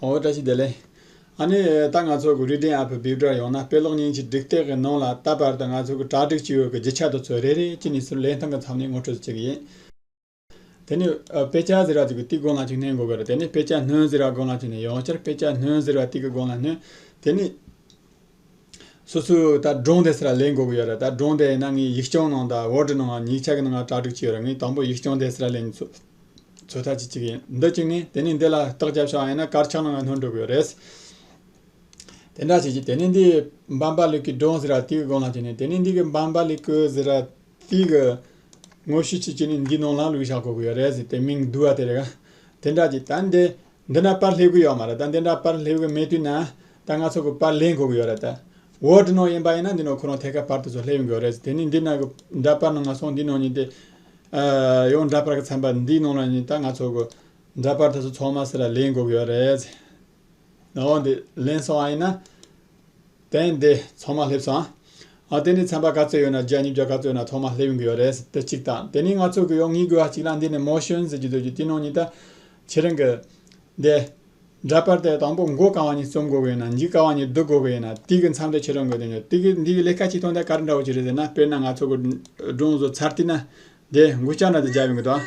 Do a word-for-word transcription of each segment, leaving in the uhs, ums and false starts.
ཨོ་བཀྲ་ཤིས་བདེ་ལེགས། ཨ་ནི་ད་ང་ཚོ་གི་Reading App་བེད་སྤྱོད་ཡོང་ན་དཔེ་ཀློག་མཉེན་ཆས་སྒྲིག་སྟེགས་ཀྱི་ནང་ལ་ད་བར་དུ་ང་ཚོ་གི་གྲ་སྒྲིག་བྱས་ཡོད་ཀྱི་རྒྱུ་ཆ་དེ་ཚོ་རེ་རེ་བྱས་ནས་ཟུར་ལེན་སྟངས་ཀྱི་མཚམས་ནས་ངོ་སྤྲོད་བྱེད་ཀྱི་ཡིན། དེ་ནས་ཨ་དཔེ་ཆ་ཟེར་བ་ཅིག་གི་དེའི་སྒང་ལ་ཅིག་སྣོན་དགོས་ཀྱི་རེད། དེ་ནས་དཔེ་ཆ་སྣོན་ཟེར་བ་སྒང་ལ་ཅིག་ནས་ཡང་བསྐྱར་དཔེ་ཆ་སྣོན་ཟེར་བ་དེ་གི་སྒང་ལ་སྣོན། དེ་ནས་སོ་སོའི་ད་སྒྲུང་དེ་ཚོ་ར་ལེན་དགོས་ཀྱི་ཡོད་རེད། ད་སྒྲུང་དེ་ཡིན་ན་ངས་ཡིག་ཆུང་ནང་དང་Word་ནང་ཡིག་ཆ་གི་ནང་ང་གྲ་སྒྲིག་བྱས་ཡོད་རེད། ངས་དང་པོ་ཡིག་ཆུང་དེ་ཚོ་ར་ལེན་ཚོད་ཚོད་ལྟ་བྱེད་ཀྱི་ཡིན། འདི་གཅིག་ནས་དེ་ནས་འདི་ལ་རྟགས་རྒྱབ་བྱས་ཡིན་ན་དཀར་ཆག་ནང་ང་སྣོན་འགྲོ་གི་ཡོད་རེད། དེ་འདྲ་བྱེད་ཀྱི། དེ་ནས་འདི་འབའ་འབའ་ལི་ཀའི་སྒྲུང་ཟེར་བ་དེའི་སྒང་ལ་བྱས་ནས། དེ་ནས་འདི་གི་འབའ་འབའ་ལི་ཀ་ཟེར་བ་དེ་གི་ངོ་བཤུས་བྱེད་ཀྱི་ནི་འདི་ནང་ལ་བླུགས་བཞག་དགོས་ཀྱི་ཡོད་རེད་ཟེར། དེ་མིང་བསྡུ་བ་དེ་རེད་ག། དེ་འདྲ་བྱེད། ད་འདི་འདི་ན་པར་སླེབས་ཀྱི་ཡོད་མ་རེད། ད་འདི་འདྲ་པར་སླེབས་ཀྱི་མེད་དུས་ན་ད་ང་ཚོ་གི་པར་ལེན་དགོས་ཀྱི་ཡོད་རེད། ད་Word་ནང་ཡིན་པ་ཡིན་ན་འདི་ནང་ཁོ་རང་ཐད་ཀར་པར་དེ་ཚོ་སླེབས་ཡོང་གི་ཡོད་རེད། དེ་ནས་འདི་ན་གི་འདྲ་པར་ནང་ང་སོང་། འདི་ནང་ནས་དེ་ཨ་ཡང་འདྲ་པར་གི་ཚན་པ་འདིའི་ནང་ལ་ནི་ད་ང་ཚོ་གི་འདྲ་པར་དེ་ཚོ་ཚང་མ་ཟེར་ལེན་དགོས་ཀྱི་ཡོད་རེད། འོ་འདི་ལེན་སོང་བ་ཡིན་ན། དེ་འདི་ཚང་མ་སླེབས་སོང་ཨ། དེ་ནས་ཚན་པ་ག་ཚོད་ཡོད་ན་བརྒྱ་ཉིས་བརྒྱ་ག་ཚོད་ཡོད་ན་ཚང་མ་སླེབས་ཡོང་གི་ཡོད་རེད། དེ་གཅིག་དང་། དེ་ནས་ང་ཚོ་གི་ཡང་ངེས་དགོས་པ་གཅིག་ལ་འདི་ནས་Motion་ཟེར་གྱི་འདུག་གི། དེ་ནང་ནས་ད་ཁྱེད་རང་གི་འདི་འདྲ་པར་དེ་དང་པོ་མགོ་ག་བ་ནས་རྩོམ་དགོས་གི་ཡོད་ན། མཇུག་ག་བ་ནས་བསྡུ་དགོས་གི་ཡོད་ན། དེ་གི་མཚམས་དེ་ཁྱེད་རང་གི་དེ་ནས་དེ་གི་འདི་གི་ལས་ཀ་གཅིག་སྟོང་དེ་ག་རེ་འདྲ་བོ་ཅིག་རེད་ཟེར་ན། དཔེར་ན་ང་ཚོ་གི་སྒྲུང་བཟོ་ཚར་དུས་ན། དེ་འགོད་བྱ་ན་དེ་རྒྱབ་ཡོང་གི་འདུག་ཨ།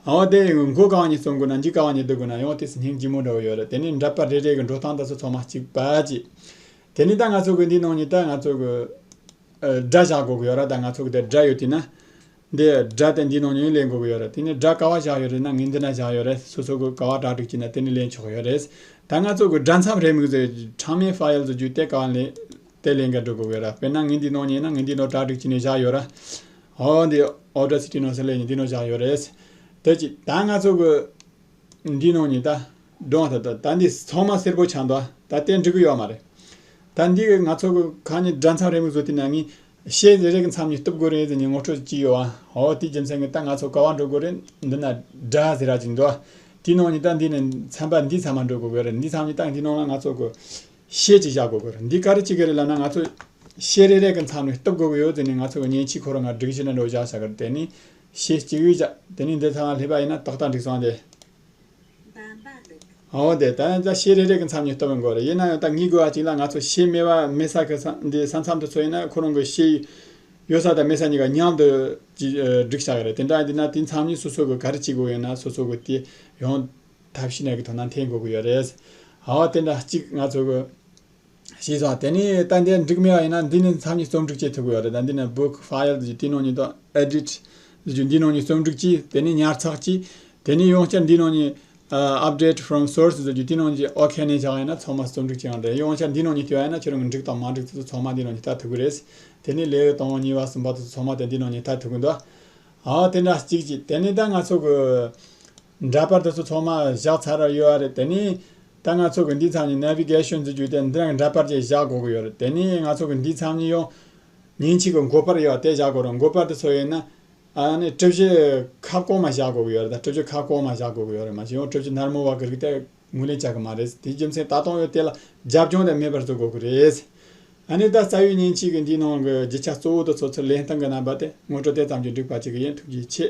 འོ་དེ་མགོ་གང་ནས་རྩོམ་དགོས་ན་མཇུག་གང་ནས་བསྡུ་དགོས་ན་ཡང་དེ་སྙིང་རྗེ་མོ་འདྲ་བོ་ཡོད་རེད། དེ་ནས་འདྲ་པར་རེ་རེ་གི་འགྲོ་སྟངས་དེ་ཚོ་ཚང་མ་གཅིག་པ་གཅིག། དེ་ནས་ད་ང་ཚོ་གི་འདི་ནང་ནས་ད་ང་ཚོ་གི་ཨ་སྒྲ་བཞག་དགོས་ཀྱི་ཡོད་ར། ད་ང་ཚོ་གི་དེ་སྒྲ་ཡོད་དུས་ན། འདི་སྒྲ་དེ་འདི་ནང་ནས་ལེན་དགོས་ཀྱི་ཡོད་ར། དེ་ནས་སྒྲ་ག་བ་བཞག་ཡོད་རེད་ན་ངས་འདི་ན་བཞག་ཡོད་རེད། སོ་སོ་གི་ག་བ་གྲ་སྒྲིག་བྱས་ན་དེ་ནས་ལེན་ཆོག་གི་ཡོད་རེད། ད་ང་ཚོ་གི་སྒྲ་མཚམས་རེ་མིག་ཟེར་Timing File་ཟེར་རྒྱུ་དེ་ག་བ་ལེན། དེ་ལེན་ག་འགྲོ་དགོས་ཀྱི་ར། དཔེར་ན་ངས་འདི་ནང་ནས་ན་ངས་འདི་ནང་གྲ་སྒྲིག་བྱས་ནས་བཞག་ཡོད་ར། འོ་འདི་Audacity་ནང་སེ་ལེ་ནས་འདི་ནང་བཞག་ཡོད་རེད། དེ་ཅི་ད་ང་ཚོ་གི་འདི་ནང་ནས་ད་སྒྲུང་ད་ད་ད་འདི་ཚང་མ་སེར་པོ་ཆགས་འདུག་ད་དེ་འགྲིག་གི་ཡོད་མ་རེད། ད་འདི་གི་ང་ཚོ་གི་ཁ་ནས་སྒྲ་མཚམས་རེ་མིག་བཟོ་དུས་ན་ངས་ཤད་རེ་རེ་གི་མཚམས་ནས་གཏུབ་དགོས་རེད་ཟེར་ནས་ངོ་སྤྲོད་ཅིག་ཡོད་ཨ། འོ་དེ་རྒྱུ་མཚན་གི་ད་ང་ཚོ་ག་བ་འགྲོ་དགོས་རེད། འདི་ན་སྒྲ་ཟེར་ར་ཅིག་འདུག་དེའི་ནང་ནས་ད་འདི་ནས་ཚན་པ་འདི་ཚང་མ་འགྲོ་དགོས་ཀྱི་རེད། འདི་ཚང་མ་ད་འདི་ནང་ལ་ང་ཚོ་གི་ཤད་ཅིག་བཞག་དགོས་ཀྱི་རེད། འདི་ག་རེ་བྱེད་ཀྱི་རེད་ལབ་ན་ང་ཚོ་ཤད་རེ་རེ་གི་མཚམས་ནས་གཏུབ་དགོས་ཀྱི་ཡོད་ཟེར་ནས་ང་ཚོ་གི་མཉེན་ཆས་ཁོ་རང་ང་སྒྲིག་གཞི་འདྲ་འདྲ་བཞག་བཞག་གི་རེད། དེ་ནས་ཤད་གཅིག་བཞག་དེ་ནས་འདི་ཚང་མ་སླེབས་པ་ཡིན་ན་ཏག་ཏག་འགྲིག་སོང་དེ། འོ་དེ་ད་ཡང་ད་ཤད་རེ་རེ་གི་མཚམས་ནས་གཏུབ་དགོས་རེད། ཡིན་ན་ཡང་ད་ངེས་དགོས་པ་ཅིག་ལ་ང་ཚོ་ཤད་མེད་པ་མེད་ས་གི་ས་འདི་ས་མཚམས་དེ་ཚོ་ཡིན་ན་ཁོ་རང་གི་ཤད་ཡོད་ས་དང་མེད་ས་གཉིས་ཀ་མཉམ་དུ་ཅིག་ཨ་སྒྲིག་བཞག་གི་རེད། དེ་འདྲ་ཡིན་ན་དེ་མཚམས་ནས་སོ་སོ་གི་ག་རེ་བྱེད་དགོས་ཡོད་ན་སོ་སོ་གི་དེ་ཡང་ཐབས་ཤེས་ནས་གི་ཐོག་ན་འཐེན་དགོས་ཀྱི་ཡོད་རེད། འོ་དེ་འདྲ་གཅིག་ང་ཚོ་གི་ཤེས་སོང་། དེ་ནས་ད་འདི་འགྲིག་མེད་པ་ཡིན་ན་འདི་ནས་མཚམས་ནས་རྩོམ་སྒྲིག་བྱེད་ཐུབ་ཀྱི་ཡོད་རེད། ད་འདི་ནས་Book File་ཟེར་རྒྱུ་དེའི་ནང་ནས་དང་Edit་ཟེར་རྒྱུ་འདིའི་ནང་ནས་རྩོམ་སྒྲིག་གྱིས། དེ་ནས་ཉར་ཚགས་གྱིས། དེ་ནས་ཡང་བསྐྱར་འདིའི་ནང་ནས་ཨ་Update from Source་ཟེར་རྒྱུ་དེའི་ནང་ནས་ཨོ་ཁེ་ནས་བཞག་ཡིན་ན་ཚང་མ་རྩོམ་སྒྲིག་བྱེད་ཡང་རེད། ཡང་བསྐྱར་འདིའི་ནང་ནས་བལྟས་པ་ཡིན་ན་ཁྱེད་རང་གི་འགྲིག་དང་མ་འགྲིག་དེ་ཚོ་ཚང་མ་འདིའི་ནང་ནས་ལྟ་ཐུབ་ཀྱི་རེད། དེ་ནས་ལེའུ་དང་པོ་གཉིས་པ་གསུམ་པ་དེ་ཚོ་ཚང་མ་དེ་འདིའི་ནང་ནས་ལྟ་ཐུབ་ཀྱི་འདུག་འོ་དེ་འདྲ་གཅིག་གཅིག་དེ་ནས་ད་ང་ཚོ་གི་འདྲ་པར་དེ་ཚོ་ཚང་མ་བཞག་ཚར་ཡོད་རེད། དེ་ནས་ད་ང་ཚོ་གི་འདི་ཚང་ནས་Navigation་ཟེར་རྒྱུ་དེ་འདི་རང་འདྲ་པར་ཅིག་བཞག་དགོས་ཀྱི་ཡོད་རེད། དེ་ནས་ང་ཚོ་གི་འདི་ཚང་ནས་ཡང་མཉེན་ཆས་ཀྱི་འགོད་པར་ཡོད་དེ་བཞག་དགོས་རེད། འགོད་པར་དེ་ཚོ་ཡིན་ན་ཨ་ནི་གྲུ་བཞི་ཁ་སྐོང་མ་བཞག་དགོས་ཀྱི་ཡོད་རེད། ད་གྲུ་བཞི་ཁ་སྐོང་མ་བཞག་དགོས་ཀྱི་ཡོད་རེད། མ་གཞི་ཡང་གྲུ་བཞི་ནར་མོ་བ་གི་རིགས་དེ་ངོས་ལེན་བྱ་གི་མ་རེད། དེའི་རྒྱུ་མཚན་ད་དུང་ཡང་དེ་ལ་རྒྱབ་ལྗོངས་དེ་མེད་པར་བཟོ་དགོས་ཀྱི་རེད། ཨ་ནི་ད་རྩ་བའི་མཉེན་ཆས་ཀྱི་འདིའི་ནང་གི་རྒྱུ་ཆ་གཙོ་བོ་དེ་ཚོ་ཚུར་ལེན་སྟངས་ཀྱི་རྣམ་པ་དེ་ངོ་སྤྲོད་དེ་ཙམ་གྱིས་འགྲིག་པ་ཅིག་ཡིན། ཐུགས་རྗེ་ཆེ།